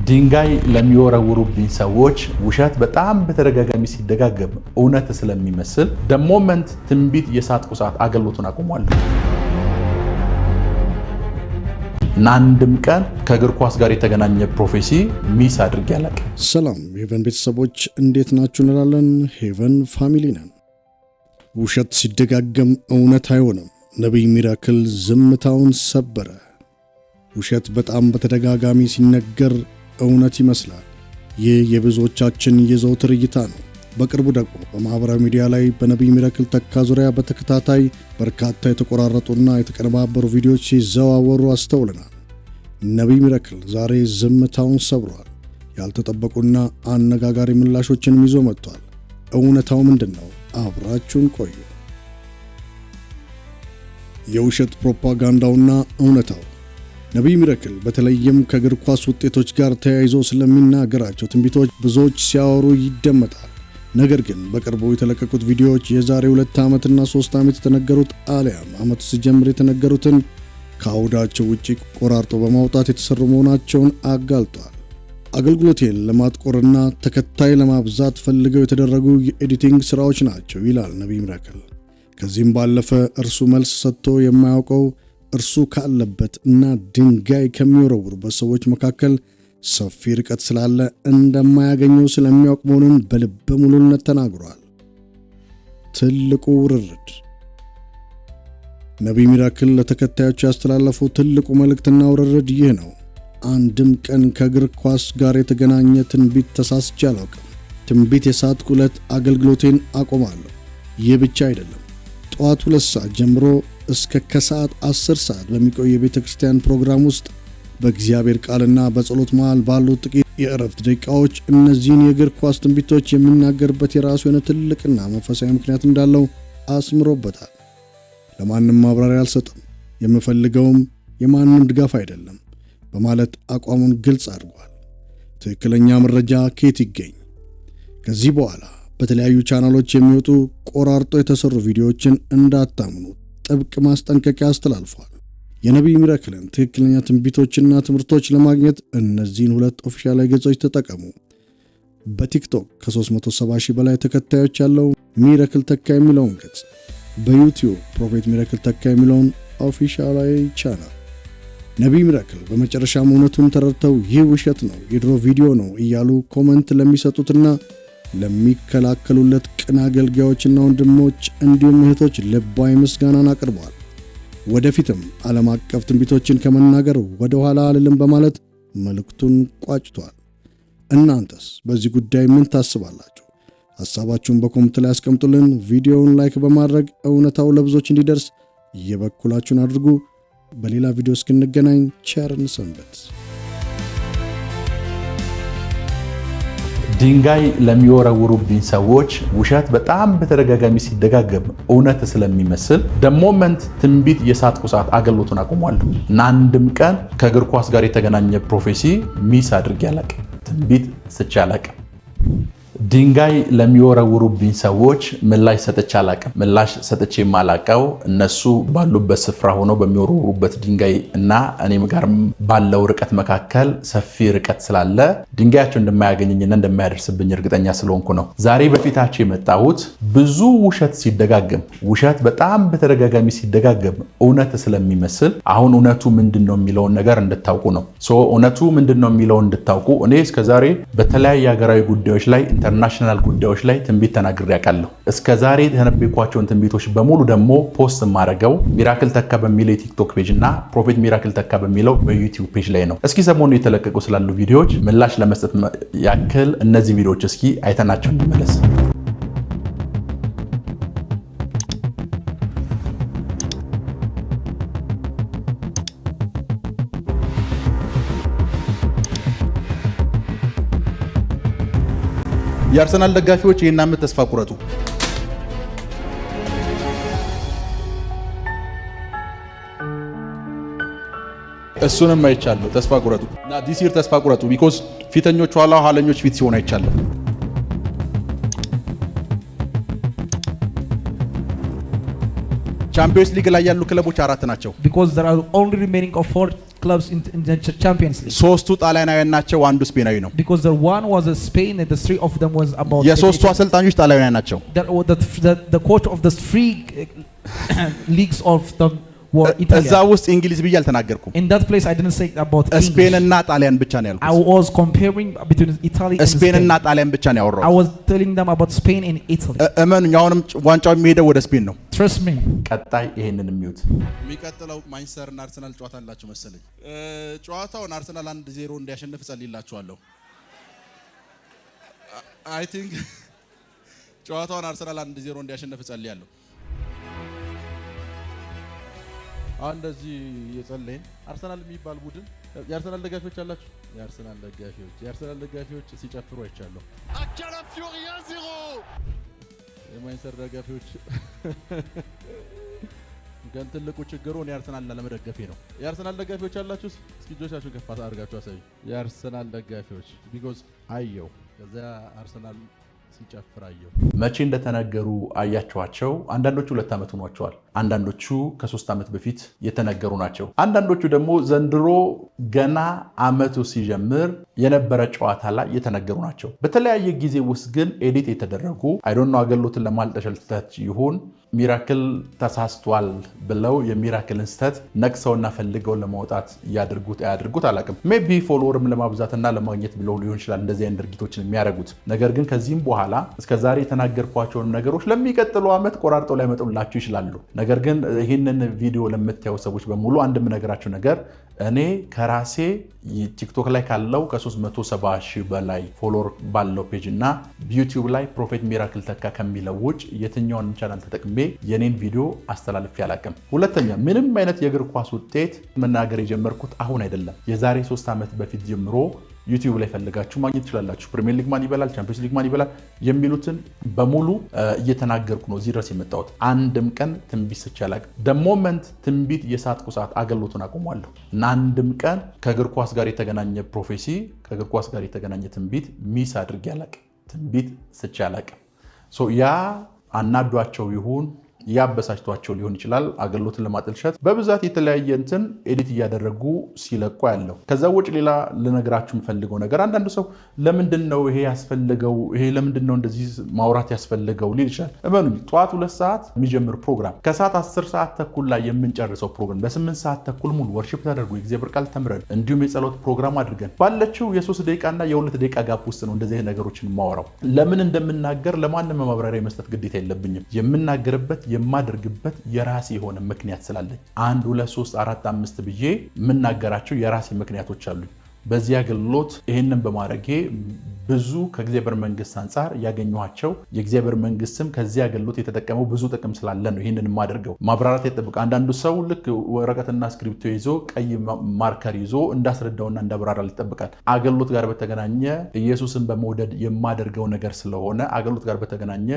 ድንጋይ ለሚወረውሩብኝ ሰዎች ውሸት በጣም በተደጋጋሚ ሲደጋገም እውነት ስለሚመስል the moment ትንቢት የሳትኩ ሰዓት አገልግሎቱን አቁሟለሁ። እና አንድም ቀን ከእግር ኳስ ጋር የተገናኘ prophecy miss አድርጌ አላውቅም። ሰላም ሄቨን ቤተሰቦች፣ እንዴት ናችሁ እንላለን። ሄቨን family ነን። ውሸት ሲደጋገም እውነት አይሆንም። ነቢይ ሚራክል ዝምታውን ሰበረ። ውሸት በጣም በተደጋጋሚ ሲነገር እውነት ይመስላል። ይህ የብዙዎቻችን የዘውትር እይታ ነው። በቅርቡ ደግሞ በማኅበራዊ ሚዲያ ላይ በነቢይ ሚራክል ተካ ዙሪያ በተከታታይ በርካታ የተቆራረጡና የተቀነባበሩ ቪዲዮዎች ሲዘዋወሩ አስተውለናል። ነቢይ ሚራክል ዛሬ ዝምታውን ሰብሯል። ያልተጠበቁና አነጋጋሪ ምላሾችንም ይዞ መጥቷል። እውነታው ምንድን ነው? አብራችሁን ቆዩ። የውሸት ፕሮፓጋንዳውና እውነታው። ነቢይ ሚራክል በተለይም ከእግር ኳስ ውጤቶች ጋር ተያይዞ ስለሚናገራቸው ትንቢቶች ብዙዎች ሲያወሩ ይደመጣል። ነገር ግን በቅርቡ የተለቀቁት ቪዲዮዎች የዛሬ 2 ዓመትና 3 ዓመት የተነገሩት አሊያም ዓመቱ ሲጀምር የተነገሩትን ከአውዳቸው ውጪ ቆራርጦ በማውጣት የተሰሩ መሆናቸውን አጋልጧል። አገልግሎቴን ለማጥቆርና ተከታይ ለማብዛት ፈልገው የተደረጉ የ editing ስራዎች ናቸው ይላል ነቢይ ሚራክል። ከዚህም ባለፈ እርሱ መልስ ሰጥቶ የማያውቀው፣ እርሱ ካለበት እና ድንጋይ ከሚወረውሩበት ሰዎች መካከል ሰፊ ርቀት ስላለ እንደማያገኘው ስለሚያውቅ መሆኑን በልበ ሙሉነት ተናግሯል። ትልቁ ውርርድ። ነቢይ ሚራክል ለተከታዮቹ ያስተላለፈው ትልቁ መልእክትና ውርርድ ይህ ነው። አንድም ቀን ከእግር ኳስ ጋር የተገናኘ ትንቢት ተሳስቼ አላውቅም። ትንቢት የሳትኩ ዕለት አገልግሎቴን አቆማለሁ። ይህ ብቻ አይደለም። ጠዋት 2 ሰዓት ጀምሮ እስከ ከሰዓት 10 ሰዓት በሚቆይ የቤተ ክርስቲያን ፕሮግራም ውስጥ በእግዚአብሔር ቃልና በጸሎት መሃል ባሉ ጥቂት የእረፍት ደቂቃዎች እነዚህን የእግር ኳስ ትንቢቶች የሚናገርበት የራሱ የሆነ ትልቅና መንፈሳዊ ምክንያት እንዳለው አስምሮበታል። ለማንም ማብራሪያ አልሰጥም፣ የምፈልገውም የማንም ድጋፍ አይደለም በማለት አቋሙን ግልጽ አድርጓል። ትክክለኛ መረጃ ከየት ይገኝ? ከዚህ በኋላ በተለያዩ ቻናሎች የሚወጡ ቆራርጦ የተሰሩ ቪዲዮዎችን እንዳታምኑ ጥብቅ ማስጠንቀቂያ አስተላልፏል። የነቢይ ሚራክልን ትክክለኛ ትንቢቶችና ትምህርቶች ለማግኘት እነዚህን ሁለት ኦፊሻላዊ ገጾች ተጠቀሙ። በቲክቶክ ከ370 ሺህ በላይ ተከታዮች ያለው ሚራክል ተካ የሚለውን ገጽ፣ በዩቲዩብ Prophet ሚራክል ተካ የሚለውን ኦፊሻላዊ ቻናል። ነቢይ ሚራክል በመጨረሻም እውነቱን ተረድተው ይህ ውሸት ነው፣ የድሮ ቪዲዮ ነው እያሉ comment ለሚሰጡትና ለሚከላከሉለት ቅን አገልጋዮችና ወንድሞች እንዲሁም እህቶች ልባዊ ምስጋናን አቅርበዋል። ወደፊትም ዓለም አቀፍ ትንቢቶችን ከመናገር ወደ ኋላ አልልም በማለት መልእክቱን ቋጭቷል። እናንተስ በዚህ ጉዳይ ምን ታስባላችሁ? ሐሳባችሁን በ comment ላይ አስቀምጡልን። ቪዲዮውን like በማድረግ እውነታው ለብዙዎች እንዲደርስ የበኩላችሁን አድርጉ። በሌላ ቪዲዮ እስክንገናኝ ቸር እንሰንብት። ድንጋይ ለሚወረውሩብኝ ሰዎች ውሸት በጣም በተደጋጋሚ ሲደጋገም እውነት ስለሚመስል the moment ትንቢት የሳትኩ ሰዓት አገልግሎቱን አቁሟለሁ። እና አንድም ቀን ከእግር ኳስ ጋር የተገናኘ prophecy miss አድርጌ አላውቅም። ትንቢት ስቼ አላውቅም። ድንጋይ ለሚወረውሩብኝ ሰዎች ምላሽ ሰጥቼ አላቅም። ምላሽ ሰጥቼ የማላቀው እነሱ ባሉበት ስፍራ ሆነው በሚወረውሩበት ድንጋይ እና እኔም ጋር ባለው ርቀት መካከል ሰፊ ርቀት ስላለ ድንጋያቸው እንደማያገኘኝና እንደማያደርስብኝ እርግጠኛ ስለሆንኩ ነው። ዛሬ በፊታቸው የመጣሁት ብዙ ውሸት ሲደጋገም፣ ውሸት በጣም በተደጋጋሚ ሲደጋገም እውነት ስለሚመስል አሁን እውነቱ ምንድን ነው የሚለውን ነገር እንድታውቁ ነው። So እውነቱ ምንድን ነው የሚለውን እንድታውቁ እኔ እስከዛሬ በተለያዩ ሀገራዊ ጉዳዮች ላይ፣ international ጉዳዮች ላይ ትንቢት ተናግሬ አውቃለሁ። እስከ ዛሬ የተነበይኳቸውን ትንቢቶች በሙሉ ደግሞ post የማደርገው ሚራክል ተካ በሚለው የቲክቶክ page እና Prophet ሚራክል ተካ በሚለው በዩቲዩብ page ላይ ነው። እስኪ ሰሞኑ የተለቀቁ ስላሉ ቪዲዮዎች ምላሽ ለመስጠት ያክል እነዚህ ቪዲዮዎች እስኪ አይተናቸው እንመለስ። የአርሰናል ደጋፊዎች፣ ይህን ዓመት ተስፋ ቁረጡ። እሱንም አይቻለሁ። ተስፋ ቁረጡ እና this year ተስፋ ቁረጡ። Because ፊተኞች ኋላ ኋለኞች ፊት ሲሆን አይቻለሁ። ቻምፒዮንስ ሊግ ላይ ያሉ ክለቦች አራት ናቸው። Because there are only remaining of four clubs in the Champions League. ሶስቱ ጣሊያናውያን ናቸው፣ አንዱ ስፔናዊ ነው። Because the one was a Spain and the three of them was about የሶስቱ Italy. አሰልጣኞች ጣሊያናውያን ናቸው። The coach of the three leagues of them were እዛ Italian. ውስጥ እንግሊዝ ብዬ አልተናገርኩም። In that place, I didn't say about English. ስፔንና ጣሊያን ብቻ ነው I ያልኩት። was comparing between Italy and Spain. ስፔንና ጣሊያን ብቻ ነው I ያወራሁት። was telling them about Spain and Italy. እመኑኝ፣ አሁንም ዋንጫው የሚሄደው ወደ ስፔን ነው። Trust me. ቀጣይ ይሄንን የሚዩት። የሚቀጥለው ማንቸስተር እና አርሰናል ጨዋታ አላቸው መሰለኝ። ጨዋታውን አርሰናል 1-0 እንዲያሸንፍ እጸልይላችኋለሁ። I think ጨዋታውን አርሰናል 1-0 እንዲያሸንፍ እጸልያለሁ። አሁን እንደዚህ የጸለይን አርሰናል የሚባል ቡድን፣ የአርሰናል ደጋፊዎች አላችሁ? የአርሰናል ደጋፊዎች ሲጨፍሩ አይቻለሁ። የማንቸስተር ደጋፊዎች ግን ትልቁ ችግሩ እኔ አርሰናል ላለመደገፌ ነው። የአርሰናል ደጋፊዎች አላችሁ? እስኪ እጆቻችሁን ከፍ አድርጋችሁ አሳዩ። የአርሰናል ደጋፊዎች፣ because አየው፣ ከዚያ አርሰናል ሲጨፍር አየው። መቼ እንደተነገሩ አያችኋቸው። አንዳንዶቹ 2 ዓመት ሆኗቸዋል። አንዳንዶቹ ከ3 ዓመት በፊት የተነገሩ ናቸው። አንዳንዶቹ ደግሞ ዘንድሮ ገና ዓመቱ ሲጀምር የነበረ ጨዋታ ላይ የተነገሩ ናቸው። በተለያየ ጊዜ ውስጥ ግን edit የተደረጉ፣ I don't know፣ አገልግሎትን ለማጠልሸት ይሁን ሚራክል ተሳስቷል ብለው የሚራክልን ስህተት ነቅሰውና ፈልገው ለማውጣት ያድርጉት አያድርጉት አላውቅም። Maybe follower ም ለማብዛትና ለማግኘት ብለው ሊሆን ይችላል እንደዚህ አይነት ድርጊቶችን የሚያደርጉት። ነገር ግን ከዚህም በኋላ እስከዛሬ የተናገርኳቸውን ነገሮች ለሚቀጥለው ዓመት ቆራርጠው ሊያመጡላችሁ ይችላሉ። ነገር ግን ይህንን ቪዲዮ ለምታዩ ሰዎች በሙሉ አንድ የምነግራችሁ ነገር፣ እኔ ከራሴ ቲክቶክ ላይ ካለው ከ370 ሺህ በላይ follower ባለው page እና ዩቲዩብ ላይ Prophet ሚራክል ተካ ከሚለው ውጭ የትኛውን ቻናል ተጠቅሜ የኔን ቪዲዮ አስተላልፌ አላውቅም። ሁለተኛ፣ ምንም አይነት የእግር ኳስ ውጤት መናገር የጀመርኩት አሁን አይደለም። የዛሬ 3 ዓመት በፊት ጀምሮ ዩቲዩብ ላይ ፈልጋችሁ ማግኘት ትችላላችሁ። ፕሪሚየር ሊግ ማን ይበላል፣ ቻምፒዮንስ ሊግ ማን ይበላል የሚሉትን በሙሉ እየተናገርኩ ነው እዚህ ድረስ የመጣሁት። አንድም ቀን ትንቢት ስቼ አላውቅም። The moment ትንቢት የሳትኩ ሰዓት አገልግሎቱን አቆማለሁ እና አንድም ቀን ከእግር ኳስ ጋር የተገናኘ prophecy፣ ከእግር ኳስ ጋር የተገናኘ ትንቢት miss አድርጌ አላውቅም። ትንቢት ስቼ አላውቅም። ያ አናዷቸው ይሁን ያበሳጭቷቸው ሊሆን ይችላል። አገልግሎትን ለማጠልሸት በብዛት የተለያየ እንትን edit እያደረጉ ሲለቁ ያለው። ከዛ ውጭ ሌላ ልነግራችሁ የምፈልገው ነገር፣ አንዳንዱ ሰው ለምንድን ነው ይሄ ያስፈልገው፣ ይሄ ለምንድን ነው እንደዚህ ማውራት ያስፈልገው ሊል ይችላል። እመኑኝ፣ ጠዋት 2 ሰዓት የሚጀምር ፕሮግራም ከሰዓት 10 ሰዓት ተኩል ላይ የምንጨርሰው ፕሮግራም በ8 ሰዓት ተኩል ሙሉ worship ተደርጎ የእግዚአብሔር ቃል ተምረን እንዲሁም የጸሎት ፕሮግራም አድርገን ባለችው የ3 ደቂቃና የ2 ደቂቃ gap ውስጥ ነው እንደዚህ ነገሮችን የማወራው። ለምን እንደምናገር ለማንም ማብራሪያ የመስጠት ግዴታ የለብኝም። የምናገርበት፣ የማደርግበት የራሴ የሆነ ምክንያት ስላለኝ አንድ፣ ሁለት፣ ሶስት፣ አራት፣ አምስት ብዬ የምናገራቸው የራሴ ምክንያቶች አሉኝ። በዚህ አገልግሎት ይህንን በማድረጌ ብዙ ከእግዚአብሔር መንግስት አንጻር ያገኘኋቸው፣ የእግዚአብሔር መንግስትም ከዚህ አገልግሎት የተጠቀመው ብዙ ጥቅም ስላለ ነው ይህንን የማደርገው። ማብራራት አይጠብቅ። አንዳንዱ ሰው ልክ ወረቀትና እስክሪብቶ ይዞ፣ ቀይ marker ይዞ እንዳስረዳውና እንዳብራራ ይጠብቃል። አገልግሎት ጋር በተገናኘ ኢየሱስን በመውደድ የማደርገው ነገር ስለሆነ አገልግሎት ጋር በተገናኘ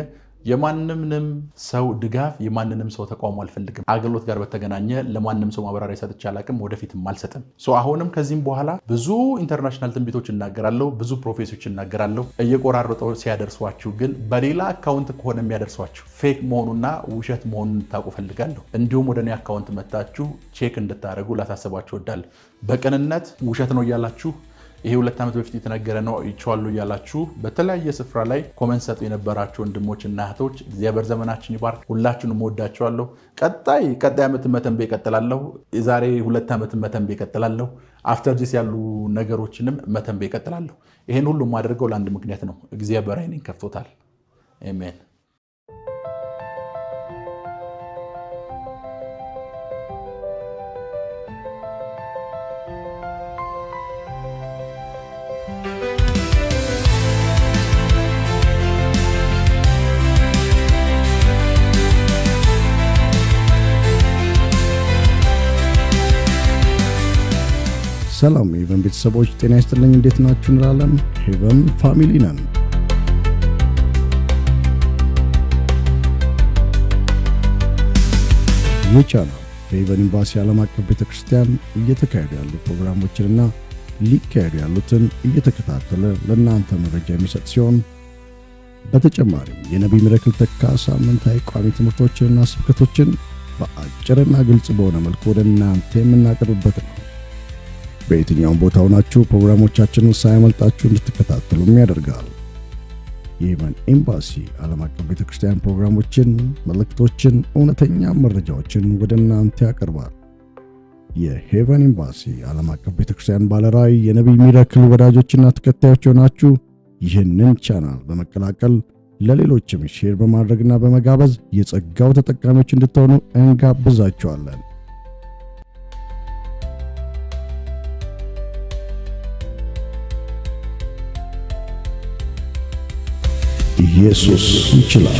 የማንምንም ሰው ድጋፍ፣ የማንንም ሰው ተቃውሞ አልፈልግም። አገልግሎት ጋር በተገናኘ ለማንም ሰው ማብራሪያ ሰጥቼ አላቅም፣ ወደፊትም አልሰጥም። አሁንም ከዚህም በኋላ ብዙ international ትንቢቶች እናገራለሁ፣ ብዙ prophecy ዎች እናገራለሁ። እየቆራረጠው ሲያደርሷችሁ ግን በሌላ account ከሆነ የሚያደርሷችሁ fake መሆኑና ውሸት መሆኑን እንድታውቁ ፈልጋለሁ። እንዲሁም ወደ እኔ account መታችሁ check እንድታደርጉ ላሳስባችሁ እወዳለሁ። በቅንነት ውሸት ነው እያላችሁ፣ ይሄ 2 ዓመት በፊት የተነገረ ነው ይቸዋሉ እያላችሁ በተለያየ ስፍራ ላይ comment ሰጡ የነበራችሁ ወንድሞች እና እህቶች፣ እግዚአብሔር ዘመናችን ይባርክ። ሁላችሁንም እወዳችኋለሁ። ቀጣይ ቀጣይ ዓመት መተንበይ እቀጥላለሁ። የዛሬ 2 ዓመት መተንበይ እቀጥላለሁ። After this ያሉ ነገሮችንም መተንበይ እቀጥላለሁ። ይሄን ሁሉ የማደርገው ለአንድ ምክንያት ነው። እግዚአብሔር ዓይኔን ከፍቶታል። አሜን። ሰላም ሄቨን ቤተሰቦች፣ ጤና ይስጥልኝ። እንዴት ናችሁ እንላለን። ሄቨን family ነን። ይህ ቻናል በሄቨን ኤምባሲ ዓለም አቀፍ ቤተ ክርስቲያን እየተካሄዱ ያሉ ፕሮግራሞችንና ሊካሄዱ ያሉትን እየተከታተለ ለእናንተ መረጃ የሚሰጥ ሲሆን፣ በተጨማሪም የነቢይ ሚራክል ተካ ሳምንታዊ ቋሚ ትምህርቶችንና ስብከቶችን በአጭርና ግልጽ በሆነ መልኩ ወደ እናንተ የምናቀርብበት ነው። በየትኛውም ቦታ ሆናችሁ ፕሮግራሞቻችንን ሳያመልጣችሁ እንድትከታተሉም ያደርጋል። የሄቨን ኤምባሲ ዓለም አቀፍ ቤተ ክርስቲያን ፕሮግራሞችን፣ መልእክቶችን፣ እውነተኛ መረጃዎችን ወደ እናንተ ያቀርባል። የሄቨን ኤምባሲ ዓለም አቀፍ ቤተ ክርስቲያን ባለራዕይ የነቢይ ሚራክል ወዳጆችና ተከታዮች የሆናችሁ ይህንን ቻናል በመቀላቀል ለሌሎችም share በማድረግና በመጋበዝ የጸጋው ተጠቃሚዎች እንድትሆኑ እንጋብዛችኋለን። ኢየሱስ ይችላል።